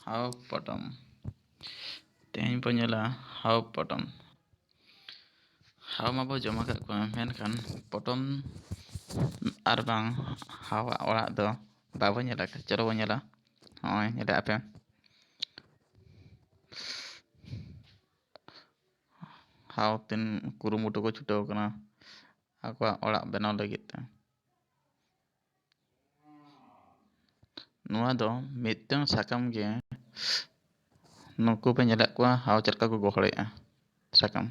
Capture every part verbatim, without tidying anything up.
ᱦᱟᱣ ᱯᱚᱴᱚᱢ᱾ ᱛᱮᱦᱮᱧ ᱵᱚ ᱧᱮᱞᱟ ᱦᱟᱣ ᱯᱚᱴᱚᱢ᱾ ᱦᱟᱣ ᱢᱟᱵᱚ ᱡᱚᱢ ᱟᱠᱟᱫ ᱠᱚᱣᱟ, ᱢᱮᱱᱠᱷᱟᱱ ᱯᱚᱴᱚᱢ ᱟᱨ ᱵᱟᱝ ᱦᱟᱣᱟᱜ ᱚᱲᱟᱜ ᱫᱚ ᱵᱟᱵᱚ ᱧᱮᱞ ᱟᱠᱟᱫᱟ᱾ ᱪᱚᱞᱚ ᱵᱚ ᱧᱮᱞᱟ᱾ ᱱᱚᱜᱼᱚᱭ ᱧᱮᱞᱮᱫ ᱟᱯᱮ, ᱦᱟᱣ ᱛᱤᱱ ᱠᱩᱨᱩᱢᱩᱴᱩ ᱠᱚ ᱪᱷᱩᱴᱟᱹᱣ ᱠᱟᱱᱟ ᱟᱠᱚᱣᱟᱜ ᱚᱲᱟᱜ ᱵᱮᱱᱟᱣ ᱞᱟᱹᱜᱤᱫ ᱛᱮ᱾ ᱱᱚᱣᱟ ᱫᱚ ᱢᱤᱫᱴᱟᱝ ᱥᱟᱠᱟᱢ ᱜᱮ᱾ ᱱᱩᱠᱩ ᱯᱮ ᱧᱮᱞᱮᱫ ᱠᱚᱣᱟ ᱦᱟᱣ ᱪᱮᱫ ᱞᱮᱠᱟ ᱠᱚ ᱜᱚᱦᱚᱲᱮᱫᱼᱟ ᱥᱟᱠᱟᱢ᱾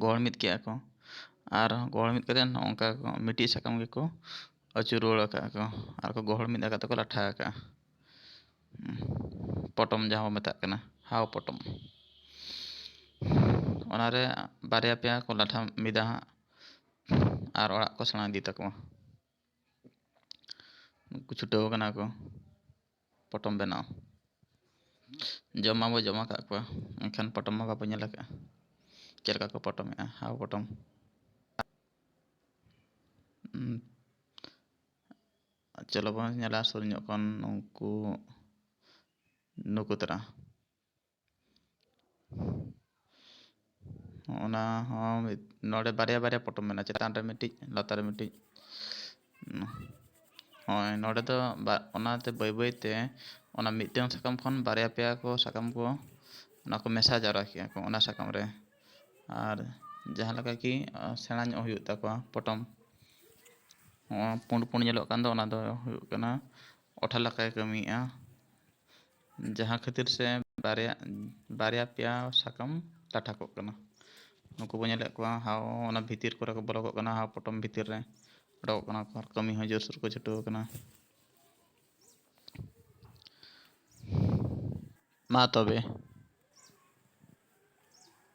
ᱜᱚᱦᱚᱲ ᱢᱤᱫ ᱠᱮᱜᱼᱟ ᱠᱚ, ᱟᱨ ᱜᱚᱦᱚᱲ ᱢᱤᱫ ᱠᱟᱛᱮ ᱱᱚᱜᱼᱚ ᱱᱚᱝᱠᱟ ᱠᱚ ᱢᱤᱫᱴᱤᱡ ᱥᱟᱠᱟᱢ ᱜᱮᱠᱚ ᱟᱹᱪᱩᱨ ᱨᱩᱣᱟᱹᱲ ᱟᱠᱟᱫᱼᱟ ᱠᱚ, ᱟᱨ ᱠᱚ ᱜᱚᱦᱚᱲ ᱢᱤᱫ ᱟᱠᱟᱫ ᱛᱮᱠᱚ ᱞᱟᱴᱷᱟ ᱟᱠᱟᱫᱼᱟ᱾ ᱯᱚᱴᱚᱢ ᱡᱟᱦᱟᱸ ᱵᱚ ᱢᱮᱛᱟᱜ ᱠᱟᱱᱟ ᱦᱟᱣ ᱯᱚᱴᱚᱢ, ᱚᱱᱟᱨᱮ ᱵᱟᱨᱭᱟ ᱯᱮᱭᱟ ᱠᱚ ᱞᱟᱴᱷᱟ ᱢᱤᱫᱟ ᱦᱟᱸᱜ, ᱟᱨ ᱚᱲᱟᱜ ᱠᱚ ᱥᱮᱬᱟ ᱤᱫᱤ ᱛᱟᱠᱚᱣᱟ᱾ ᱩᱱᱠᱩ ᱪᱷᱩᱴᱟᱹᱣ ᱠᱟᱱᱟ ᱠᱚ ᱯᱚᱴᱚᱢ ᱵᱮᱱᱟᱣ᱾ ᱡᱚᱢ ᱢᱟᱵᱚ ᱡᱚᱢ ᱟᱠᱟᱫ ᱠᱚᱣᱟ, ᱮᱱᱠᱷᱟᱱ ᱯᱚᱴᱚᱢ ᱢᱟ ᱵᱟᱵᱚ ᱧᱮᱞ ᱟᱠᱟᱫᱼᱟ ᱪᱮᱫ ᱞᱮᱠᱟ ᱠᱚ ᱯᱚᱴᱚᱢᱮᱫᱼᱟ ᱦᱟᱣ ᱯᱚᱴᱚᱢ᱾ ᱩᱸ, ᱪᱚᱞᱚ ᱵᱚᱱ ᱧᱮᱞᱟ ᱥᱩᱨ ᱧᱚᱜ ᱠᱷᱚᱱ ᱩᱱᱠᱩ ᱱᱩᱠᱩ ᱛᱟᱨᱟ᱾ ᱚᱱᱟ ᱦᱚᱸ ᱢᱤᱫ, ᱱᱚᱰᱮ ᱵᱟᱨᱭᱟ ᱵᱟᱨᱭᱟ ᱯᱚᱴᱚᱢ ᱢᱮᱱᱟᱜᱼᱟ, ᱪᱮᱛᱟᱱ ᱨᱮ ᱢᱤᱫᱴᱤᱡ, ᱞᱟᱛᱟᱨ ᱨᱮ ᱢᱤᱫᱴᱤᱡ᱾ ᱦᱳᱭ, ᱱᱚᱰᱮ ᱫᱚ ᱵᱟ-, ᱚᱱᱟᱛᱮ ᱵᱟᱹᱭ ᱵᱟᱹᱭ ᱛᱮ ᱚᱱᱟ ᱢᱤᱫᱴᱟᱝ ᱥᱟᱠᱟᱢ ᱠᱷᱚᱱ ᱵᱟᱨᱭᱟ ᱯᱮᱭᱟ ᱠᱚ ᱥᱟᱠᱟᱢ ᱠᱚ, ᱚᱱᱟ ᱠᱚ ᱢᱮᱥᱟ ᱡᱟᱣᱨᱟ ᱠᱮᱜᱼᱟ ᱠᱚ ᱚᱱᱟ ᱥᱟᱠᱟᱢ ᱨᱮ᱾ ᱟᱨ ᱡᱟᱦᱟᱸ ᱞᱮᱠᱟ ᱠᱤ, ᱟ, ᱥᱮᱬᱟ ᱧᱚᱜ ᱦᱩᱭᱩᱜ ᱛᱟᱠᱚᱣᱟ ᱯᱚᱴᱚᱢ᱾ ᱱᱚᱣᱟ ᱯᱩᱸᱰ ᱯᱩᱸᱰ ᱧᱮᱞᱚᱜ ᱠᱟᱱ ᱫᱚ, ᱚᱱᱟ ᱫᱚ ᱦᱩᱭᱩᱜ ᱠᱟᱱᱟ ᱚᱴᱷᱟ ᱞᱮᱠᱟᱭ ᱠᱟᱹᱢᱤᱭᱮᱫᱼᱟ, ᱡᱟᱦᱟᱸ ᱠᱷᱟᱹᱛᱤᱨ ᱥᱮ ᱵᱟᱨᱭᱟ, ᱵᱟᱨᱭᱟ ᱯᱮᱭᱟ ᱥᱟᱠᱟᱢ ᱞᱟᱴᱷᱟ ᱠᱚᱜ ᱠᱟᱱᱟ᱾ ᱱᱩᱠᱩ ᱵᱚᱱ ᱧᱮᱞᱮᱫ ᱠᱚᱣᱟ ᱦᱟᱣ ᱚᱱᱟ ᱵᱷᱤᱛᱤᱨ ᱠᱚᱨᱮ ᱠᱚ ᱵᱚᱞᱚ ᱠᱚᱜ ᱠᱟᱱᱟ, ᱦᱟᱣ ᱯᱚᱴᱚᱢ ᱵᱷᱤᱛᱤᱨ ᱨᱮ ᱚᱰᱚᱠᱚᱜ ᱠᱟᱱᱟ ᱠᱚ, ᱟᱨ ᱠᱟᱹᱢᱤ ᱦᱚᱸ ᱡᱳᱨᱥᱳᱨ ᱠᱚ ᱪᱷᱩᱴᱟᱹᱣ ᱠᱟᱱᱟ᱾ ᱢᱟ ᱛᱚᱵᱮ᱾